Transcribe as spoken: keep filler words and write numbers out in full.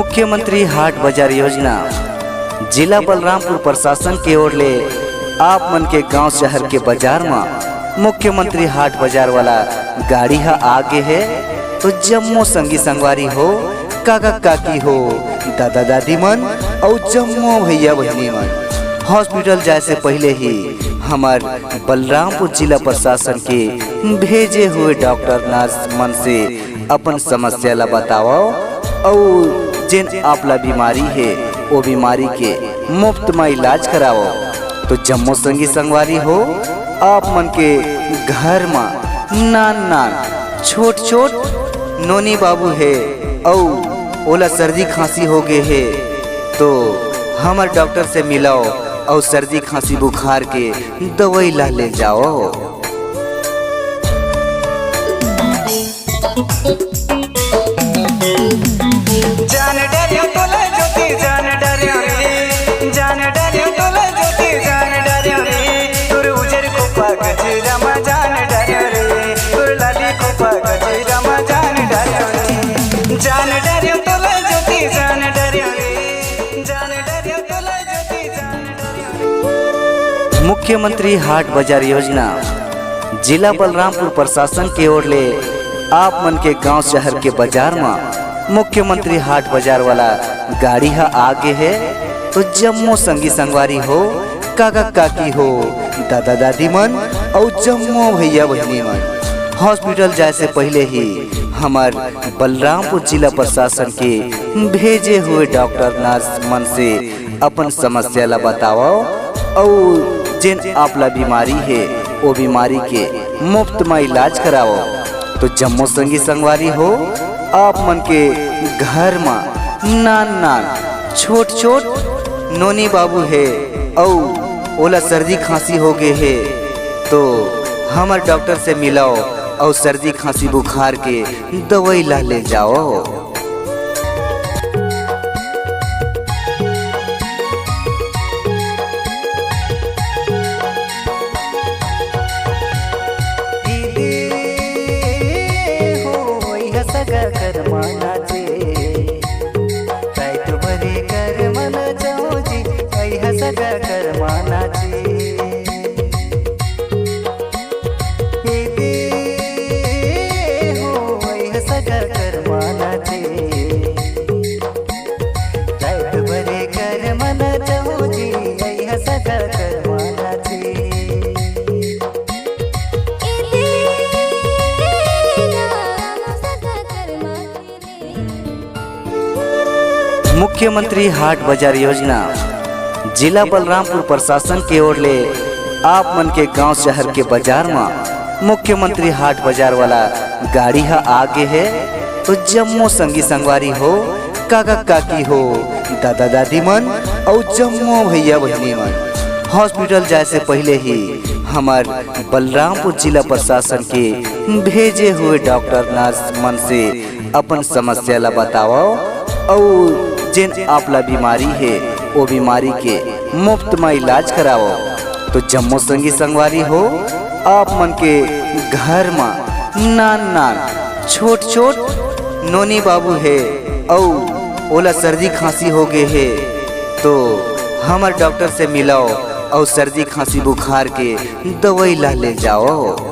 मुख्यमंत्री हाट बाजार योजना, जिला बलरामपुर प्रशासन के ओर ले आप मन के गांव शहर के बाजार म मुख्यमंत्री हाट बाजार वाला गाड़ी ह आ गे हे। तो जम्मो संगी संगवारी हो, काका काकी हो, दादा दादी मन अउ जम्मो भैया बहिनी मन, हॉस्पिटल जाए से पहले ही हमर बलरामपुर जिला प्रशासन के भेजे हुए डॉक्टर नर्स मन से अपन समस्या ला बतावव अउ जेन आप ला बीमारी हे, ओ बीमारी के मुफ्त म इलाज करावव। तो जम्मो संगी संगवारी हो, आप मन के घर म नान नान छोट छोट नोनी बाबू हे अउ ओला सर्दी खांसी हो गे हे, तो हमर डॉक्टर से मिलव अउ सर्दी खांसी बुखार के दवाई ला ले जावव। जान डरेंव तोला ज्योति, जान डरेंव रे, जान डरेंव तोला ज्योति, जान डरेंव रे, तोर उजर खोपा गजरा म जान डरेंव रे, तोर लाली खोपा गजरा म जान डरेंव रे, जान डरेंव तोला ज्योति, जान डरेंव रे, जान डरेंव तोला ज्योति, जान मुख्यमंत्री हाट बाजार योजना, जिला बलरामपुर प्रशासन के ओर ले आप मन के गांव शहर के बाजार म मुख्यमंत्री हाट बाजार वाला गाड़ी ह आ गे हे। तो जम्मो संगी संगवारी हो, काका काकी हो, दादा दादी मन अउ जम्मो भैया बहिनी मन, हॉस्पिटल जाए से पहले ही हमर बलरामपुर जिला प्रशासन के भेजे हुए डॉक्टर नर्स मन से अपन समस्या ला बतावव अउ जेन आप ला बीमारी हे, ओ बीमारी के मुफ्त म इलाज करावव। तो जम्मो संगी संगवारी हो, आप मन के घर म नान नान छोट छोट नोनी बाबू हे अउ ओला सर्दी खांसी हो गे हे, तो हमर डॉक्टर से मिलव अउ सर्दी खांसी बुखार के दवाई ला ले जावव। दीदी हो, अइहा सगा कर माना चे, रात भरे कर मन जाओ जी, अइहा सगा कर माना चे। दीदी हो, अइहा सगा कर माना चे। रात भरे कर मन जाओ जी, अइहा सगा कर माना चे। मुख्यमंत्री हाट बाजार योजना, जिला बलरामपुर प्रशासन के ओर ले आप मन के गांव शहर के बाजार म मुख्यमंत्री हाट बाजार वाला गाड़ी ह आ गे हे। तो जम्मो संगी संगवारी हो, काका काकी हो, दादा दादी मन अउ जम्मो भैया बहिनी मन, हॉस्पिटल जाए से पहले ही हमर बलरामपुर जिला प्रशासन के भेजे हुए डॉक्टर नर्स मन से अपन समस्या ला बतावव अउ जेन आप ला बीमारी हे, ओ बीमारी के मुफ्त म इलाज करावव। तो जम्मो संगी संगवारी हो, आप मन के घर म नान नान छोट छोट नोनी बाबू हे अउ ओला सर्दी खांसी हो गे हे, तो हमर डॉक्टर से मिलव अउ सर्दी खांसी बुखार के दवाई ला ले जावव।